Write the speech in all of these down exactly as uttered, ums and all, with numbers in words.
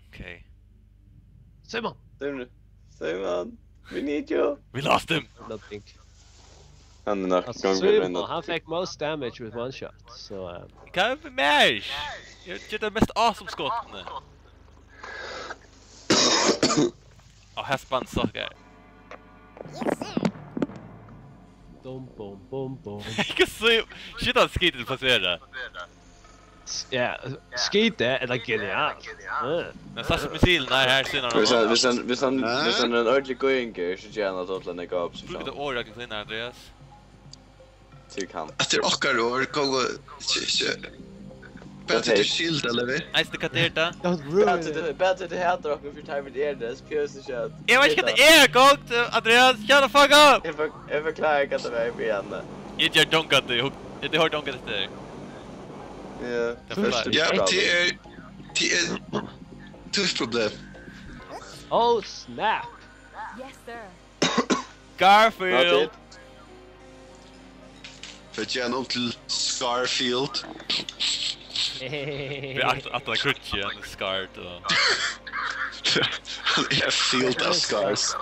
Okay. Simon! Simon! Simon! We need you! We lost him! Nothing. Hann er nokk... Altso, gongur Simon, hann fekk most damage with one shot, so, um... Hvat er við mær? Eg geri tey mest awesome skotini. Á, hetta spann suckar. Dum, bum, bum, bum. Hvat so? Shit, hann skýtur til passera. S-, ja, skýt tað, ella genialt. Ja. Men so er missilin her, her, sum hann... Viss hann, viss hann, viss hann, viss hann er ein ordiligur gøðingur, so ger hann at tolla nakað upp, so... Brúk tað orðið, Andrias. Tú kanst. Hetta er okkara orð, góðu, ikki, ikki. Bara til shield, ella við? Eisini, hvat er tað? Don't ruin it. Bara til, bara til tað hatar okkum fyri teir vit eru, so behøvast ikki at... Eg veit ikki, hvat tað er, gott, Andrias, shut the fuck up! Eg for-, eg forklári, hvat tað var í byrjanini. Eg geri ongantíð, eg, eg hoyri ongantíð eftir. Ja, tað er fyrsta problem. Ja, tað er, tað er títt problem. Oh, snap! Yes, sir. Garfield! Not it. Fer hann um til Scarfield. Við at, at hann krutji, hann er scarred, og... Hann er field av scars.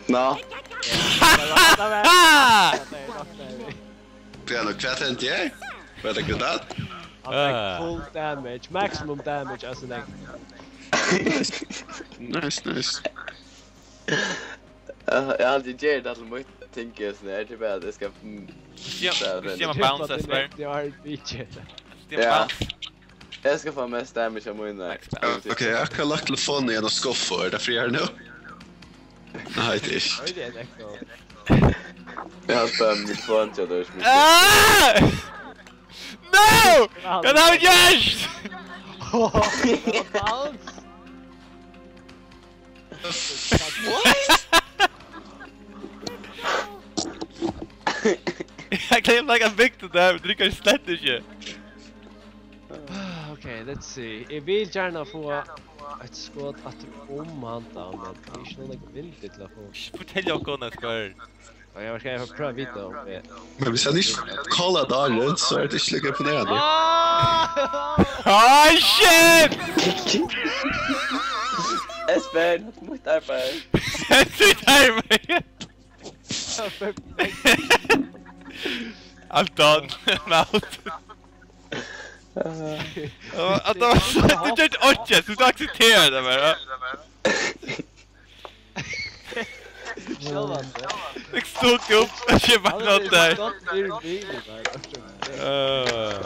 Nå. Ja, men, men, men, men, men, men, men. Bjørn, hvat hendi her? Var tað guddat? Hann fekk full damage, maximum damage, altso, nei. Nice, nice. Ja, eg haldi, eg geri tað til mítt ting, eg, so er tað bara, at eg skal, mm, síggja, síggja bounce, Espen. Eg har bounce. Ja. Eg skal fáa mest damage av mínum. Nice bounce. Ok, eg havi lagt telefonin í ein skuff, er tað frí her nú? Nei, tað er ikki. Oj, det er ekko. Eg havi bara mikrofonin til at... Ah! No! Hvat havi eg gjørt? Bounce? What? Eg gleymdi, eg havi bygt tað har, men tað riggar slett ikki. Ah, ok, let's see. Eg vil gjarna fáa eitt skot aftur um handa, men tað er ikki nóg nógv vindur til at fáa. Fortel okkum, Espen. Ja, eg skal prøva at vita um eg... Men viss hann ikki callar tað rent, so er tað ikki líka imponerandi. Ah! Oh, shit! Espen, mítt arbeiði. Mítt arbeiði. I'm done. I'm out. At tað var, tú gjørdi einki, so tú aksepterar tað bara. Sjálvandi. Eg stóð upp, eg bara... Hann er nátt har. Gott fyri bilin, nei. Øh.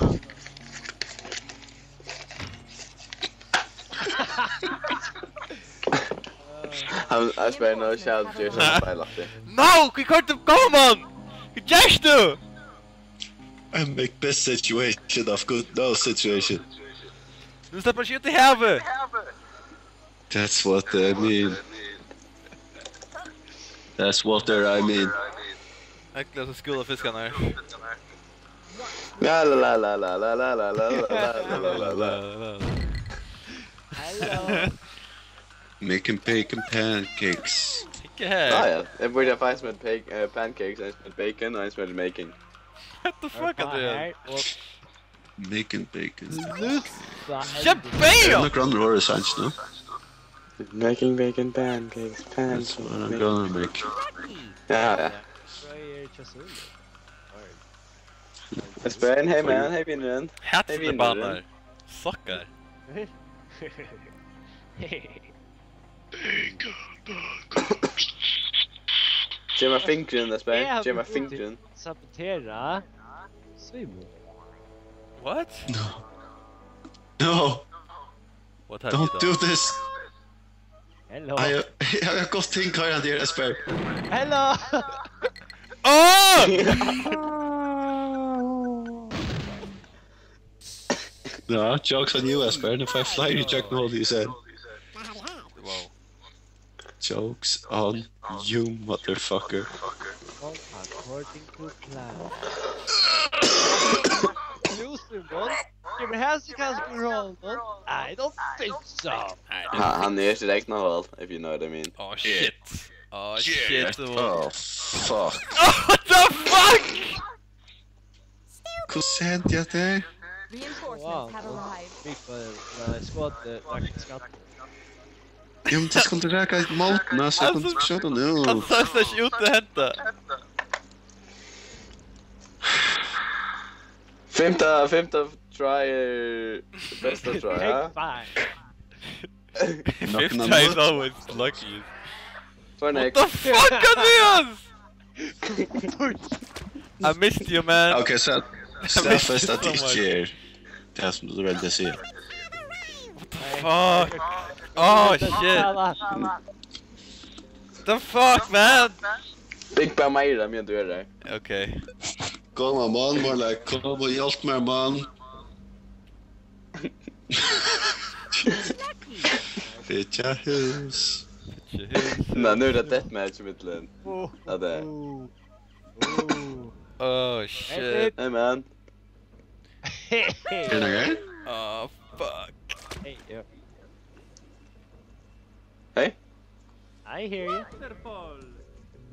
Hann, hann spyr nú, sjálv, ger seg feilaktig. No, hví koyrdi tú, kom on! Hvat gert tú? I make best situation of good no situation. Nú sleppur hann ikki út í havið. That's what I mean. That's what I mean. Ekliga so skúla fiskarnar. La, la, la. Hello. Making bacon pancakes. Ikki her. Ah, ja. Eg búgvi faktiskt við bake-, eh, pancakes, ein sum eitur bacon, og ein sum eitur making. What the fuck er tað? Making bacon. Lussa. Shabam! Er tað nakar annar orð í sangin nú? Making bacon, pancakes, pancakes. That's what I'm gonna make. Ja, ja. Espen, hey man, hey vinurin. Hey vinurin. Suckar. Gev mær fingurin, Espen. Gev mær fingurin. Sabotera Simon. What? No. No. What have you done? Don't do this. Hello. Eg havi eitt gott ting koyrandi her, Espen. Hello. Åh! Ja, joke's on you, Espen. Nú fái eg fleiri ígjøgnum, holy shit. Wow. Joke's on you, motherfucker. All according to plan. Losing one? Give me hands, you can't be wrong, no? I don't think so. Ha-, hann er ikki rekna hol, if you know what I mean. Oh, shit. Oh, shit. Oh, fuck. Oh, what the fuck? Hvussu hendi hatta her? Reinforcements have arrived. Big, uh, nei, skot, eh, rakna skatt. Ja, men tað skal tú raka í moldina, so kann tú skjóta nú. Altso, tað sær ikki út til at henda. Fimta, fimta try er besta try, ja? Take five. Fifth try is always lucky. What the fuck, Andreas? I missed you, man. Okay, so I missed you so much. Staðfest at tað ikki er tað sum tú veldi at siga. What the fuck? Oh, shit. The fuck, man? Big Bang meira, meðan tú ert har. Okay. Kom, man, more like, kom og hjálp mær, man. Byggja hús. Byggja hús. Nei, nú er tað deathmatch í millum. Oh, ja, tað er. Oh, oh. Oh, shit. Hey, man. Er tað greitt? Oh, fuck. Hey, ja. Hey? I hear you.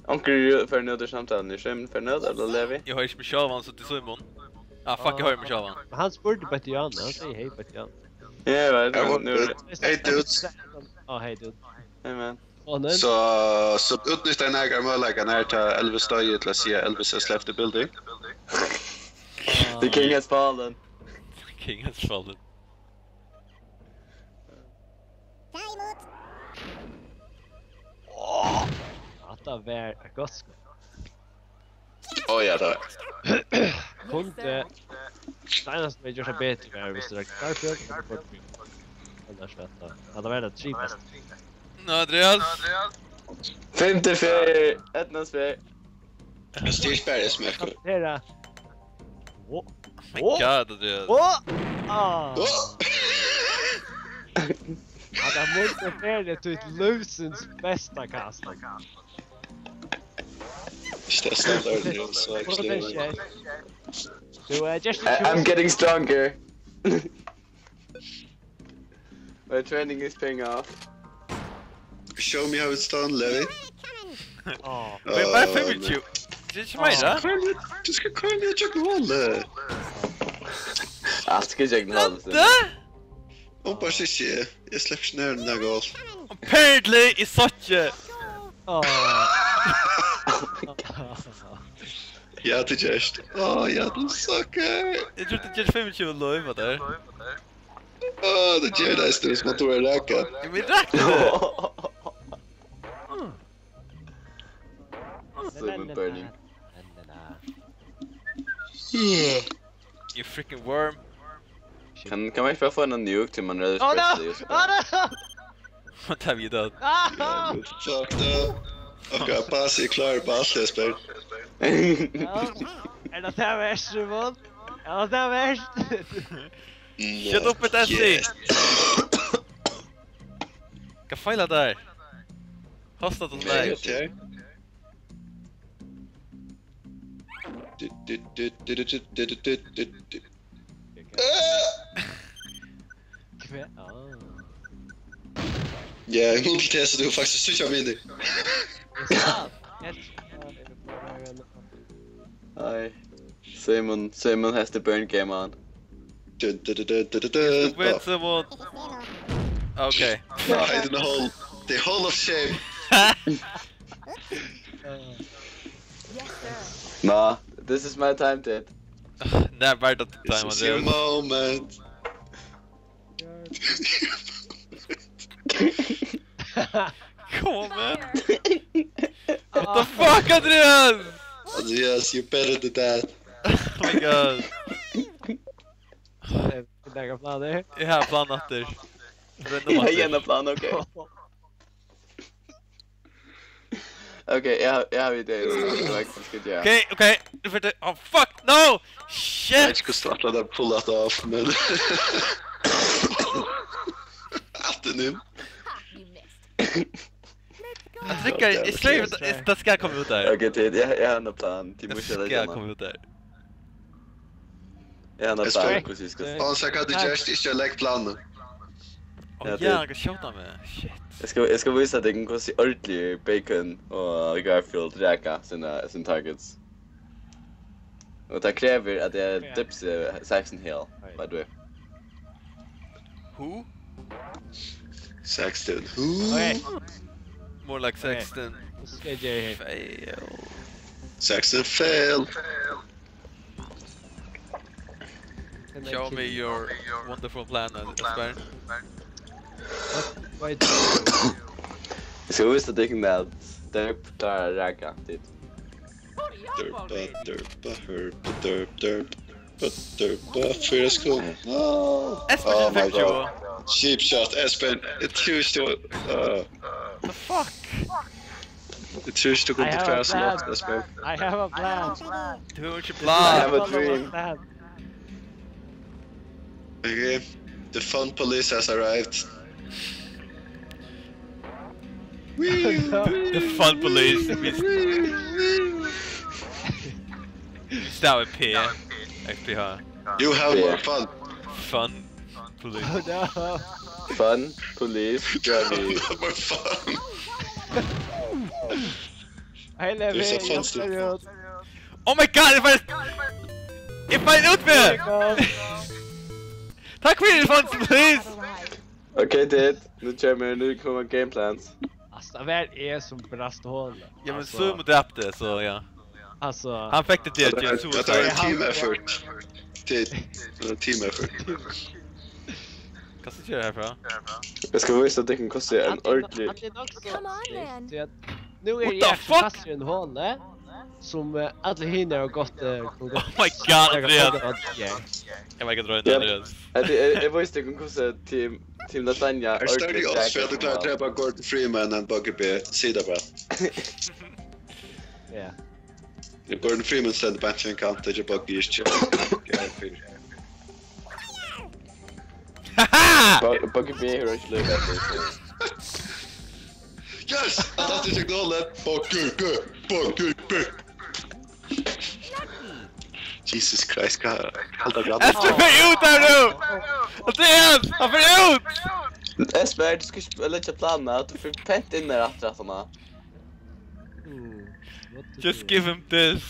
Onkur er farin út úr samtaluni. Er Simon farin út, ella Levi? Eg hoyri ikki meg sjálvan, so tað er Simon. Ah, fuck, eg hoyri meg sjálvan. Men hann spurdi Betty Jan, hann segði, "Hey, Betty Jan." Ja, eg veit, men nú er... Hey, dudes. Oh, hey, dude. Hey, man. Oh, nei. So, so utnytta nakar møguleikan her til Elvis doyði til at siga, "Elvis has left the building." The king has fallen. The king has fallen. Ta imot. Hatta var eitt gott skot. Ó, ja, tað var. Kundi, seinast vit gjørdu tað betur, var, viss tað var Garfield, og tað var Garfield. Annars var tað, ja, tað var tað triðbesta. Nú, Andreas. Fimti fyri, Ednas fyri. Eg styr bara S M F. Her er. Åh. Oh my God, Andreas. Åh! Ah. Åh! Ja, tað var forferdiliga títt lívsins besta kast. Ikki tað standard, so actually. Potentielt. Tú, eh, just I, I'm getting stronger. My training is paying off. Show me how it's done, Levi. Áh. Vit eru bara fimmogtjúgu. Tað er ikki meira. Áh. Koyr meg, tú skal koyra meg ígjøgnum holið. Alt skal ígjøgnum holið. Tað? Hon bara sigur ikki, eg sleppi ikki nær nakað hol. Apparently, eg sá ikki. Áh. Ja, tú gert. Áh, ja, tú suckar. Eg trúgvi, tú ger fimmogtjúgu live, hvat er? Áh, tað ger tað, hvis man tók ein raka. Ja, men raka! Seven burning. Yeah. You freaking worm. Kann, kann man ikki bara fáa ein nuke til man røður? Oh, no! Oh, no! What have you done? Ah! Ja, fuck that. Okay, pass, eg klári bara alt, Jesper. Ja. Er tað tað versta, Simon? Er tað tað versta? Shut up with that shit. Hvat feilar tær? Hosta til meg. Hvat? Ah. Ja, eg mundi til, so tú faktiskt síggja mini. Nei. Simon, Simon has the burn game on. Du, du, du, du, du, du, du. Stupid Simon. Okay. Hide in the hole. The hole of shame. Nah, this is my time, dude. Never the time. This is your moment. Come on, man. What the fuck, Andreas? Andreas, you're better than that. Oh my God. Eg havi plan aftur. Eg havi ein plan, okay. Okay, eg havi, eg havi idé. Eg veit ikki, hvat eg skal gera. Okay, okay. Nú fer tað. Oh, fuck, no! Shit! Eg veit ikki, hvussu tú ætlar at pulla hatta off, men... Alt er nú. Eg trykki, eg sleivi, tað skal koma út har. Okay, tit, eg, eg havi ein plan. Tit mugu ikki leggja hana. Tað skal koma út har. Eg havi ein plan, hvussu eg skal... Eg spyr. Áh, so hvat tú gert, ikki legg planið. Áh, ja, hann kann skjóta meg. Shit. Eg skal, eg skal vísa tykkum, hvussu ordiligur Bacon og Garfield raka sína, síni targets. Og tað krevur, at eg dipsi Saxon Hill, by the way. Who? Saxton. Okay. More like Saxton. Let's get Jay here. Fail. Saxton fail. Show me your wonderful plan, Espen. Wait. So who is the thing that derp klárar at raka, dude? Hurry up Derpa, already. derpa, herpa, derp, derp. But derpa, fyra sekund. No. Espen Oh sine my fem tjúgu. God. Cheap shot, Espen. It used to. Uh, The fuck? it used to go I to have a fast plan. Lot, Espen. I have a plan. Du har ikki I plan. have a dream. Plan. Okay. The fun police has arrived. The fun police. Stava P. X P H. You have more fun. Fun police. Oh no. Fun police. Gravity. More fun. Hey, Levi, There's a fun jag stuff. ser ut. Oh my god, if I... If I loot me! Takk fyri, fun police! Okay, dude. Nu kör vi, nu kommer game plans. Alltså, det här är som brast hål. Ja, men Alltså, Sumo drepte, så ja. Alltså, Han fikk det til, Jesus. Dette er en team effort. Det er en team effort. Hva skal jeg gjøre herfra? Jeg skal vise at det kan koste en ordentlig... han är också Come on, man. Så jag, nu är What det the jag fuck? Fast i en håla som eh, alla hinner har gått eh, och gått. Oh my god, Andreas! Yeah. Jeg var ikke drøyt, Yep. Andreas. Jeg, jeg, jeg viste ikke hvordan team, team Lasagna Er det stadig odds for at du klarer å drepe Gordon Freeman enn Buggy B? Si det bare. Ja. Gordon Freeman stendur bak til en kant, det er ikke Buggy, ikke. Haha! Bu- Buggy B har ikke løyvet etter. Yes! Han datt ikke goalet. Buggy B! Buggy B! Jesus Christ, hva... Hold deg glad. Espen fer ut her nå! Andreas! Han fer ut! Espen, du skal ikke legge planen at du får pent inn der etter at han har... Mm. What to Just do? give him this.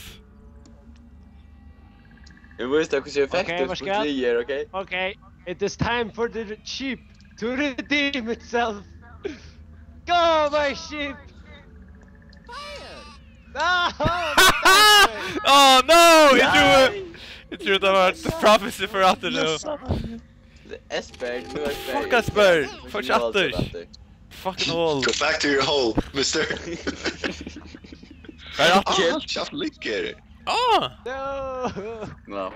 Jeg viste deg hvordan effektivt Ok, hva skal? Buggy er, ok? Okay, it is time for the sheep to redeem itself. Go, my sheep! No! Oh no! Jeg tror, jeg tror det var the prophecy for at det nå. Espen, nå er Fuck, Espen! Fuck, atter! Fucking hole! Go back to your hole, mister. Hva er Ah, det? hold kjeft, ligger. Ah! No! No.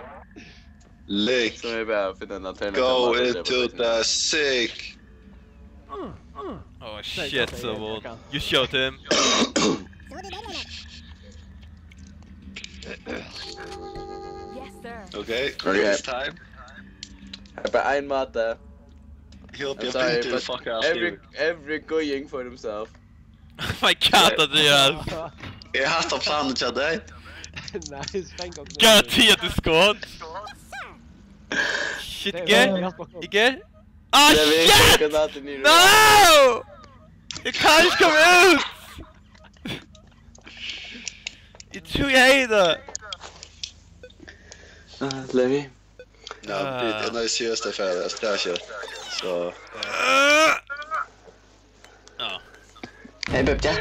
Lick. Så må vi bare finne en alternativ Go måte å into drepe the sick. Oh shit, so old. You shot him. Yes, sir. Okay, Okay. It's time. Det er bare en måte. He'll be I'm a sorry, beat the but fuck out of every, you. Every going for himself. Oh my god, Andreas! Jeg har hatt planen til deg. Nice, thank God. Garanti at du skot! Shit, ikke? Ikke? Ah, Jeg vet shit! ikke hva det er. No! Jeg kan ikke komme ut! Jeg tror jeg er det. Ah, Levi. No, det er seriøst, det er ferdig. Det er ikke. Så... Ja. Hei, Bebja.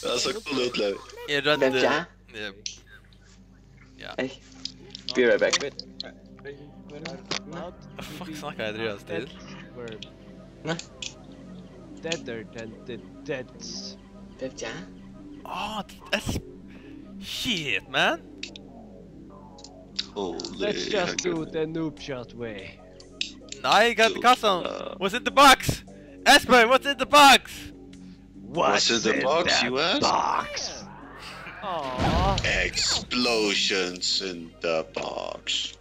Det er så cool ut, Levi. Jeg er redd. Vent, ja. Ja. Ja. Hey. Be right back. Hva fuck snakker Andreas til? Nei. Deader than the deads. Bebja. Ah, that's... Shit, man! Holy... Let's just do the noob shot way. Nei, hva, hva sa han? What's in the box? Espen, what's in the box? What's in the box, you ask? Box? Aww. Explosions in the box.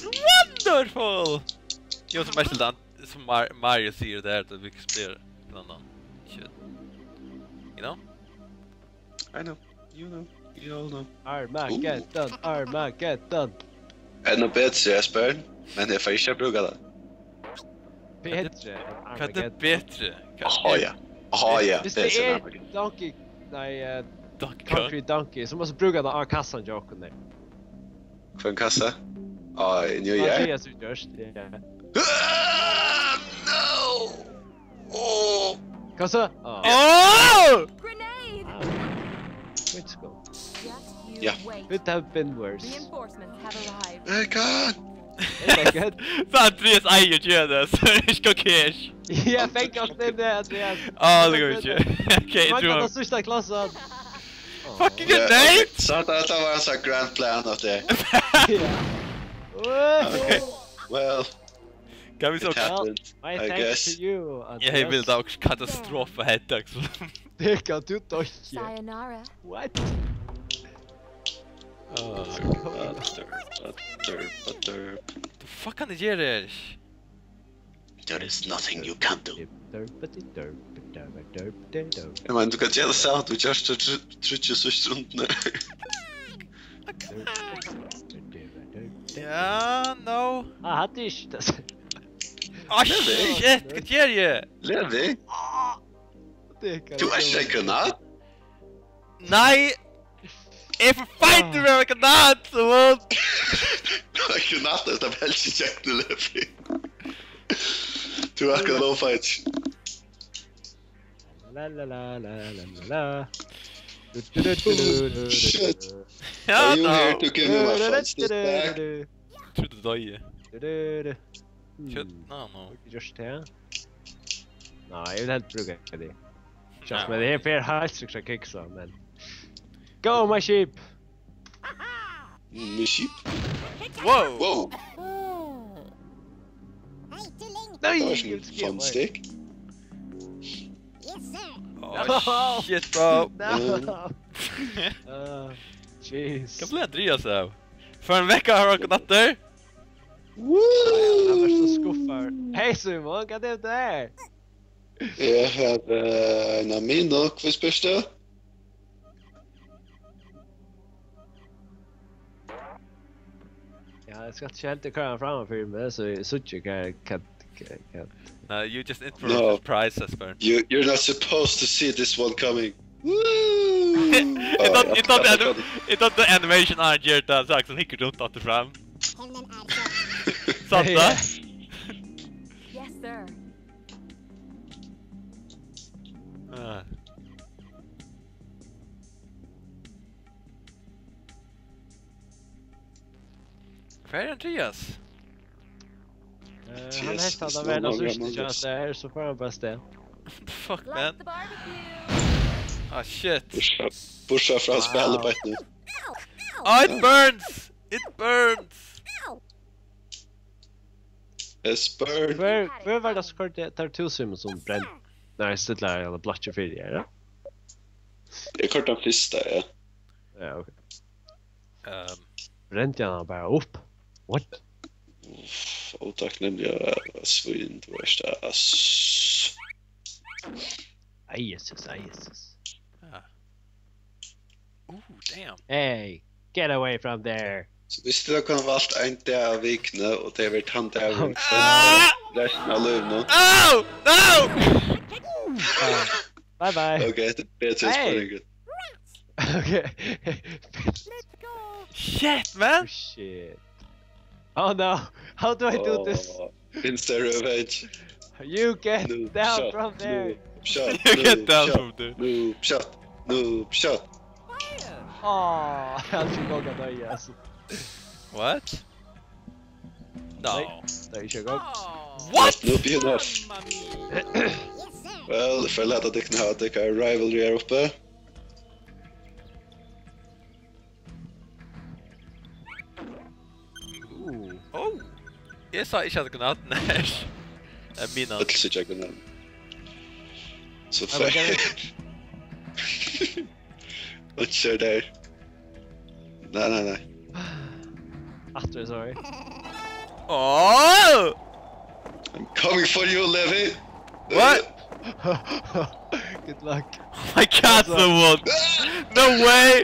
Wonderful! Jo, som Espen, som Mar Mario sier det her, at vi kan spille blant annet. Shit. You know? I know. You know. You all know. Armageddon, Armageddon. Enda betri, Espen. Men jeg får ikke bruke det. Betri enn Hva er det Armageddon. bedre? Hva Aha, ja. Aha, ja. Hvis Det det er er Armageddon. Donkey... Nei, eh, Donkey Kong. Concrete Donkey, so mást tú brúka tað á kassan hjá okkum har. Hvønn kassa? Á, í New Year? Andreas hevur gjørt, ja. Ah, no! Oh! Hvat so? Ah. Oh! Grenade! Ah. Let's go. Just you Ja. wait. Could have been worse. Reinforcements have arrived. Oh my God! It's like it. So Andreas eigur gera tað, so eg skal cash. Ja, fekk oss inn der, Andreas. Ah, det går ikke. Ok, jeg Mangler tror den siste klassen. Fucking Ja, grenade! Ok. So det, det var en sånn grand plan at det Ja. Okay. Well, Kan vi så it happened, My I thanks guess. to you, Andreas. Jeg vil da også katastrofe her, takk. Det kan du da ikke. Sayonara. What? Ah, Butter, butter, butter. The fuck kan det gjøre det? There is nothing you can do. Derp, derp, derp, derp, derp, derp. Jeg mener, du kan gjøre det samme, du gjør det tr-, tr-, tr-, siste runden. Ja, no. Ah, hadde ikke det. Ah, Levi. Shit, hva gjør jeg? Levi? Det kan Du er ikke en granat. Nei! Jeg får fight Ah. med granat, så må Du er ikke granat, det er vel ikke kjekt, Levi. Du er ikke low fight. La, la, la, la, la, la, la. Du, du, du, du, du, du, du. Shit. Ja, Are you da. here to give me my fun stick back? Trodde du døde. Du, du, du. Hmm. Kjøtt? No, no. Just her. Nei, jeg vil helst bruke det. Kjøtt, Ja. men det her fer helt sikkert kiksa, men Go, my sheep! Mm, my sheep? Wow! Wow! Hey, Tilling! Nei, Det var ikke jeg noe husker fun ikke. stick. Yes, sir. Oh, shit, bro. No. Uh, jeez. Hva ble Andreas av? For en vekk har dere natter? Woo! Han er så skuffet. Hei, Simon, hva er det der? Jeg har, eh, en av mine, hva spør du? Ja, jeg skal ikke helt kjøre fram for meg, så jeg synes ikke hva, hva, hva, hva. No, you just interrupted No. the prize, Esbern. You, you're not supposed to see this one coming. Woo! I thought, I thought, the anim- I thought the animation á hann ger tað, so hann hyggur rundt aftur fram. Hemlen er klar. Satt tað? Yes, sir. Ah. Hvar er Andreas? Eh, hann Jesus, helt at hann var no, no, den no, no, siste no. Sjansen her, so fór hann bara av stað. Fuck, man. Like the barbecue. Ah, shit. Bortsett, bortsett fra at Wow. spille beint nú. Ah, it burns! It burns! It's burn. Hvør, hvør var det som kørte tar to Simon som brent? Nei, stilla eller blokker for det, ja? Jeg kørte den første, ja. Ja, ok. Ehm. Brente han bara upp? What? Uff, ótakknemliga svín, tú ert ass. Ai, Jesus, ai, Jesus. Ja. Ooh, damn. Hey, get away from there. So hvis tú hevði kunnað valt ein dag av vikuni, og tað var tann dagurin Ah! restina av lívinum. Oh! No! Uh, bye bye. Ok, hetta er betri Hey! spurningur. Okay. Shit, man! Oh, shit. Oh no, how do I do this? Åh, insta revenge. You get Noob down shot, from there. Noob shot, You get noob down shot, from there. Noob shot, noob shot. Åh, jeg hadde ikke gått av døye, altså. What? No. Nei, det er ikke gått. What? Noob enough. Well, eg føler at dere har, dere har rivalry her oppe. Ooh. Oh! Eg sá ikki at granatin er. Tað er mín. Øll síggja granatin. So Nei, men feil. Hvat skjer der? Nei, nei, nei. Aftur, sorry. Oh! I'm coming for you, Levi! What? Good luck. Oh my god, What's up? someone! No way!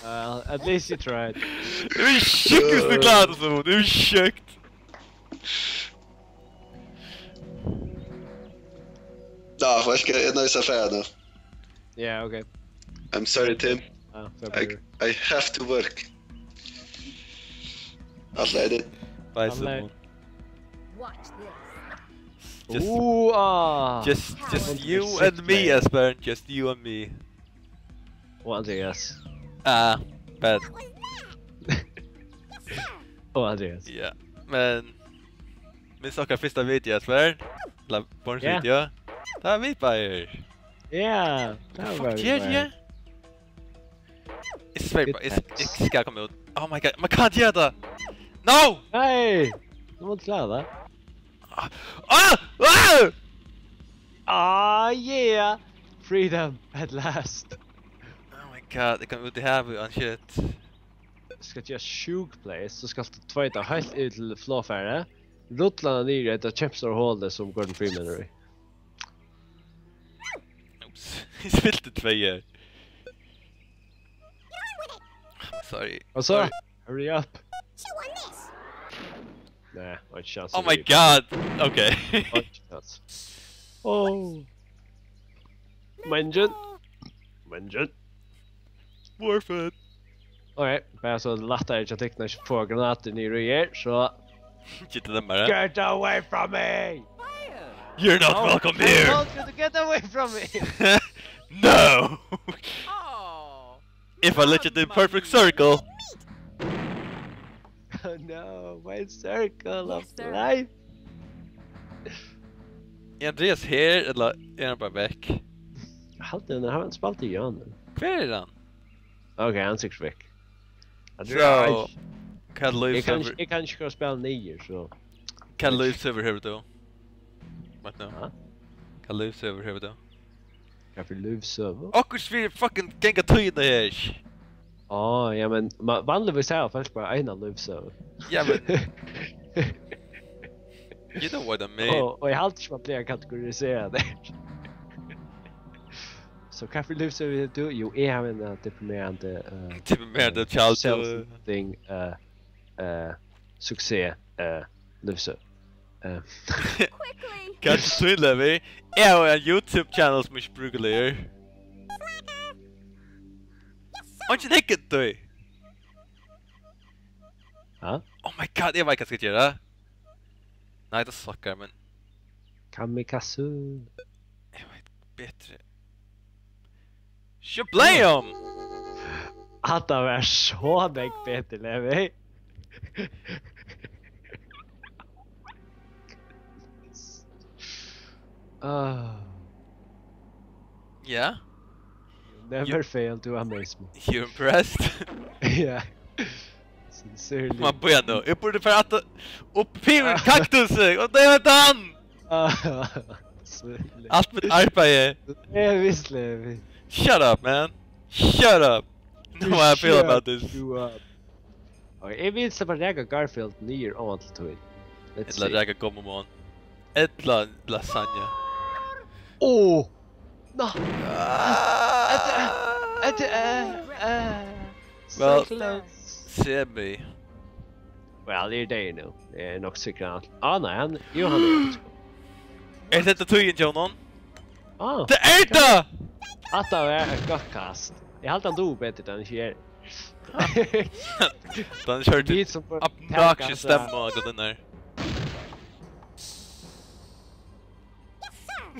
Uh, at least you tried. It was sjukt, hvis du klarte det, someone. It was sjukt. Nå, hva skal jeg, nå er jeg så ferdig nå. Yeah, okay. I'm sorry, Tim. Ah, I, I have to work. Alla er det. Bye, Alla er- Simon. Watch this. Just, Ooh, ah. just, just Don't you restrict and me, me. Esbern. Just you and me. Og Andreas. Ah, bad. Og Andreas. Ja, men... Minns okkara fyrsta video, Esbern? Ella Borns Ja. video? Det var vi bare. Ja, det Hva var fuck vi gjør bare. jeg? Jeg sverger bare, jeg, jeg skal komme ut. Oh my god, man kan ikke gjøre det! No! Hey! Du måtte klare det. Ah! Ah! Ah, yeah! Freedom at last. Oh my god, jeg kom ut i havet og shit. Skal til Shook Place, så skal du tveita helt ut til flogfærið. Rulla hana niður í hetta kjempestóra holið sum Gordon Freeman er í. Oops, jeg spilte tvei her. Sorry. Og så, Sorry. Hurry up. Nei, var ikke chance. Oh my god! Okay. Var ikke chance. Oh. Menjen. Menjen. Worth it. Okay, bara så lættare til at tekna ikke få granater ned i her, så... Ikke til dem bare. Get away from me! You're not Oh, welcome I here! told you to get away from me! No! Oh. If I let you do perfect circle. Oh no, my circle of Yes, sir. life! Er Andreas her, eller er han bare vekk? Haldi hann, hann spældi í hjørnet. Hvar er han? Okay, hann er sikkert vekk. So, hvat Eg kann, lívssøgur, eg kann ikki spæla niður, so... hvat lívssøgur hevur tú? Right now. Ha? Hvat lívssøgur hevur tú? Hvat fyri lívssøgu? Okkurt fyri fucking ganga tíðina her. Á, ja, men ma-, vanligvis hava fólk bara eina lívssøgu. Ja, men you know what I mean. Og, og eg haldi ikki, man plagar at kategorisera tað. So, hvat fyri lívssøgu hevur tú? Jú, eg havi eina deprimerandi, eh, Deprimerandi eh, childhood. Self-thing, eh, eh, suksess, eh, lívssøgu. Eh, Quickly. Kanska tydliga vi. Eg havi ein YouTube channel sum ikki brúkar leir. Eingin hyggur tí. ha? Oh my god, eg veit hvat eg skal gera. Nei, tað suckar, men Kamikaze. eg veit betri. Shablam! Hatta var so nógv betri, Levi. Ah, Ja, never fail to amaze me. You impressed? Ja. Sincerely. Man búja nú. Eg burdi fara aftur upp í kaktusin, og tað er tann! Ah, so- Alt mítt arbeiði. Eg vissi, Levi. Shut up, man. Shut up. No, how I feel about this. You up. Og eg vil sleppa raka Garfield niður á til tín. Let's Ella see. raka gommumann. Ella lasagna. Åh! Nå! At, at, eh, eh, so Well, close. Semi. Well, eg er deyður nú. Eg er nokk sikkur at... Ah, nei, hann... Jú, hann er... Er hetta tíðin, Jónan? Ah, Tað er tað! hatta var eitt gott kast. Eg haldi, hann dugir betur, enn eg ger. Hann kjørti Vit sum fóru obnoxious taka stemme og alt det der.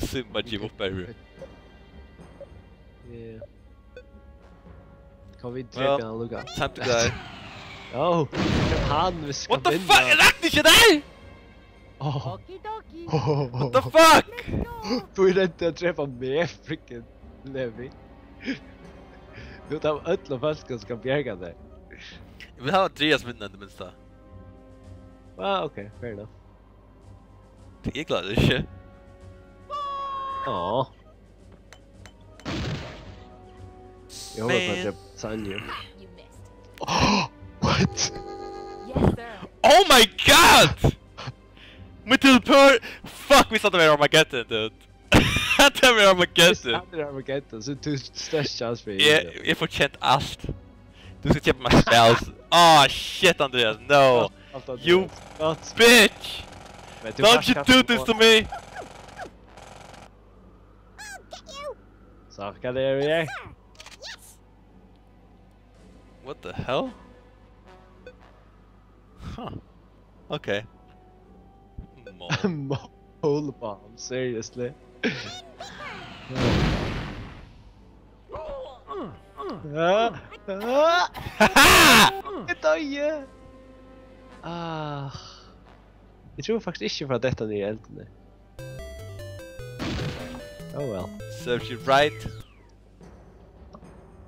Simba give up, baby. Yeah. Kom, vit Well, drepa hann, Luka. Time to die. Oh, hann, vit skal What the vinna. Fuck? Rakti ikki der? Oh. Okie dokie. What the fuck? Tú er reynt at drepa meg, freaking Levi. Tú ert av øllum fólkum skal bjarga tær. Eg vil hava Andreas vinna, í tað minsta. Ah, ok, fair enough. Eg klári tað ikki. Åh. Eg håpar Man. at eg drepa Sanju. You missed. What? Yes, sir. Oh my god! Mitt tilbør! Fuck, vit sat við Armageddon, dude. Hetta var Armageddon. Hetta er Armageddon, so tú størst chance fyri. Eg, eg fortjenti alt. Tú skal keypa mær spæl. Ah, shit, Andreas, no. Alt at You Gott. Bitch! Men tú Don't kanska you do this to me! Takk, hvat er det, vi er? What the hell? Huh. Okay. Mo- Mole bomb, seriously. Ja. Ja. Eg doyði. Ah. Eg trúði faktiskt ikki, eg fór at detta niður í eldin. Oh well. Serves you right.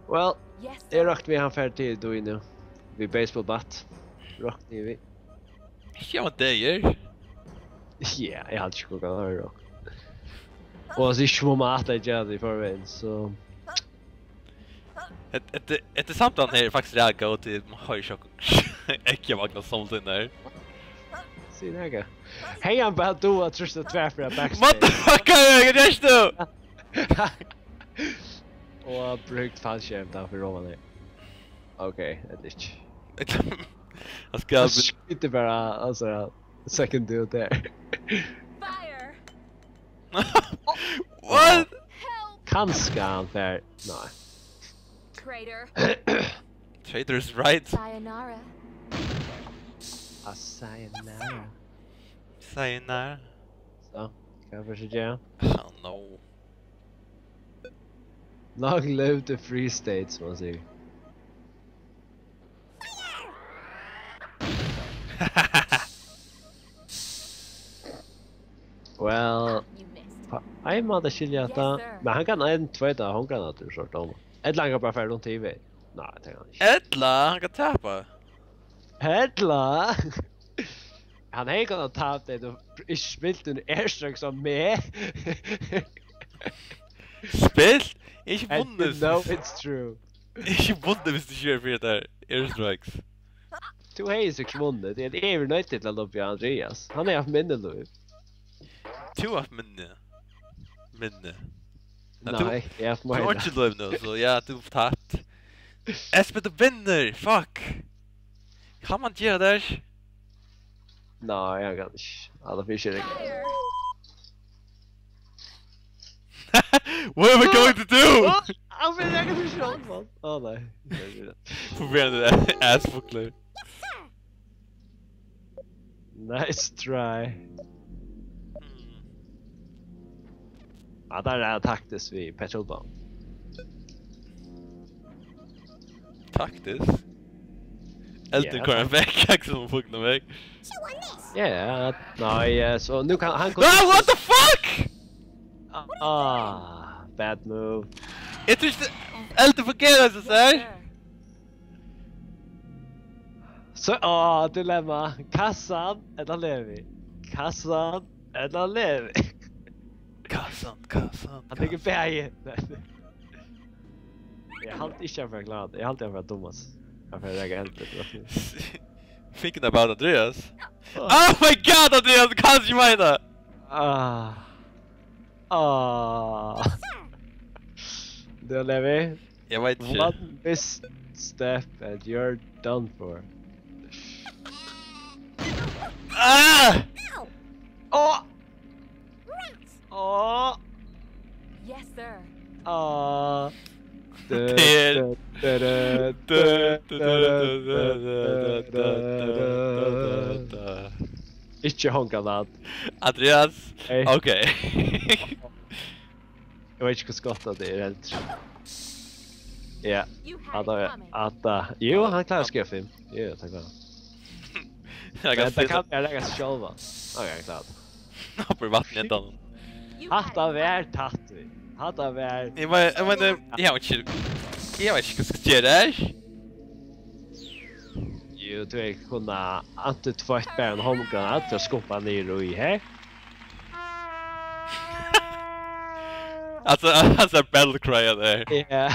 Well, eg rokni við, hann fer til Dui nú. Við baseball bat. Rokni eg við. Sjá, hann deyr. Ja, eg haldi ikki, hann kann høyra okkum. Og hann sigur ikki, um at eg geri tað í forvegin, so. Hetta, hetta, hetta samtalan her er faktiskt ræðuliga góð, tí man hoyrir ikki okkum. Ikki Magnus samtalen her. Sig nakað. Hey, hann bara dugir at trýsta tvær fyri backspace. Motherfucker, hvat gert tú? Og brúkt fallskjerm tá fyri oman her. Ok, ella ikki. Hann skal... Hann skjýtur bara, altso, ja, second dude har. Fire! What? Help! Kanska hann fer, nei. Traitor. Traitor is right. Sayonara. Ah, sayonara. Sayonara. So, hvat er tað? Oh no. Long live the Free State, sum man sigur. Well, á ein máta skilji eg hatta, men hann kann eina, tvær handgranatir, so dámar. Ella hann kann bara fara runt í veg. Nei, tað kann hann ikki. Ella hann kann tapa. Ella! Hann hevði kunnað tapa, tá tú ikki spilti undir airstrike sum meg. Spælt? Ikki vunnið. And you know it's true. Ikki vunnið, viss tú ikki hevði fingið tær airstrikes. Tú hevði sikkurt vunnið, tí at eg eri noydd til at lobba Andrias. Hann hevði havt minni lív. Tú hevði havt minni. Minni. Ja, tú, nei, eg havi havt meira. Tú hevur einki lív nú, so ja, tú hevur tapt. Espen, tú vinnur! Fuck! Kann man gera tað? Nei, eg kann ikki. Alla fyri seg. What are we going to do? Á, á, men eg kann ikki sjálv, mann. Á, nei. Forferðiligir assfuglar. Nice try. Hmm. Ja, tað er taktiskt við petrol bomb. Taktiskt? Eldur koyrir hann vekk, hann sum fuglar vekk. Ja, nei, eh, so nú kann hann... Ah, what the fuck? Ah, bad move. Eg trúði ikki eldur fungerar so, sær. So, á, dilemma. Kassan ella Levi? Kassan ella Levi? Kassan, kassan, kassan. Hann tekur bæði. Eg haldi ikki, hann fer at klára tað. Eg haldi, hann fer at dummast. Hann fer at raka eldur. Thinking about Andrias. Ah. Oh my God, Andrias, tú kanst ikki meina. Ah. Ah. Tað er Levi. Eg veit ikki. One misstep and you're done for. Ah! Á! Á! Yes, sir. Á! Til. Ikki honga lat. Andrias. Hey. Ok. Eg veit ikki hvussu gott at tað er heldur. Ja. Hatta, hatta. Jú, hann klárar at skriva fimm. Jú, takk fyri. Eg kann... Men tað kann vera, eg kann sjálva. Ok, klárt. Hoppar í vatn í endanum. Hatta var tætt við. Hatta var... Eg meini, eg meini, eg havi ikki, eg veit ikki hvat eg skal gera her. Jú, tú hevði kunnað antitveitt bara ein hondgranat til at skumpa niður í her. Altso, altso, battle cry av tær. Ja.